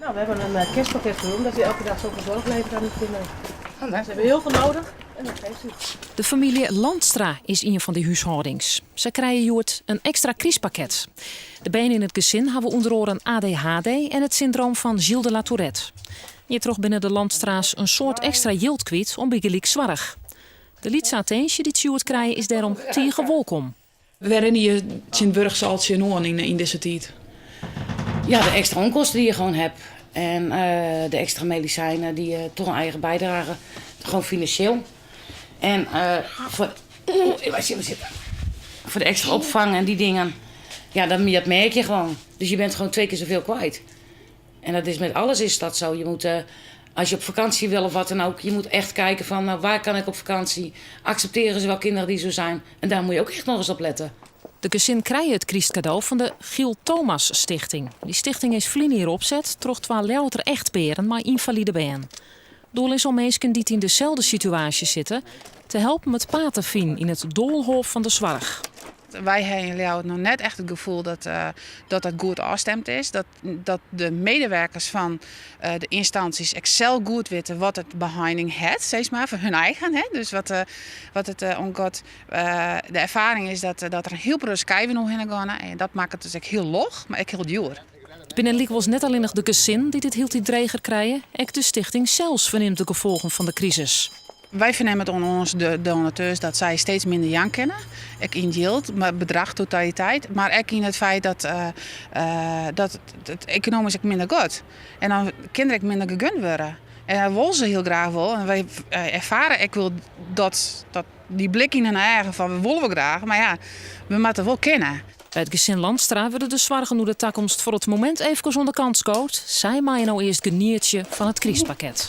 Nou, we hebben een eh, kerstpakket voor u, omdat u elke dag zoveel zorg levert aan uw kinderen. Oh, Ze hebben heel veel nodig en dat geeft u. De famylje Landstra is ien fan dy húshâldings. Sy krije hjoed in ekstra krystpakket. De bern yn it gesin hawwe ûnder oaren ADHD en it syndroom fan Gilles de la Tourette. Hjirtroch binne de Landstra's in soad ekstra jild kwyt oan bygelyks soarch. De lytse attinsje dy't se hjoed krije is dêrom tige wolkom. Wêr rinne je tsjintwurdich sa al tsjinoan yn dizze tiid? Ja, de ekstra onkosten die je gewoon hebt. En eh, de ekstra medicijnen die je toch een eigen bijdrage, gewoon financieel. En uh, voor, oh, voor de extra opvang en die dingen, ja, dat, dat merk je gewoon. Dus je bent gewoon twee keer zoveel kwijt. En dat is met alles is dat zo. Je moet, uh, als je op vakantie wil of wat dan ook, je moet echt kijken van nou, waar kan ik op vakantie? Accepteren ze wel kinderen die zo zijn? En daar moet je ook echt nog eens op letten. De gesin krije it krystkado fan de Giel Thomas Stichting. Dy stichting is ferline jier opset troch twa Ljouwerter echtpearen mei ynfalide bern. Doel is om minsken dy't yn deselde situaasje sitte te helpen it paad te finen yn it doalhôf fan de soarch. Wy ha yn Ljouwert noch net echt it gefoel dat dat, dat goed ôfstimd is. Dat, dat de medewerkers fan de ynstânsjes ek sels goed witte wat it beheining hat, sis mar, foar hun eigen. Hè? Dus wat, wat it oangiet. De erfaring is dat, dat der in hiel protte skiven oerhinne geane. En dat makket it dus ek hiel lôch, mar ek hiel djoer. It binne lykwols net allinnich de gesinnen dy't it hieltyd dreger krije, ek de stichting sels fernimt de gefolgen fan de krisis. Wy fernimme it oan ons de donateurs dat sy steeds minder jaan kinne. Ek yn jild, mar bedrach totaliteit, mar ek yn it feit dat, uh, dat it ekonomysk ek minder giet. En dan kin der ek minder gegund wurde. En dat wolle se hiel graach wol. En wy erfare ek wol dat, dat dy blik yn hun eagen fan we wolle wol graach, mar ja, we moatte wol kinne. By it gesin Landstra wurde de soargen oer de takomst foar it momint eefkes oan de kant skood. Sy meie no earst genietsje fan it krystpakket.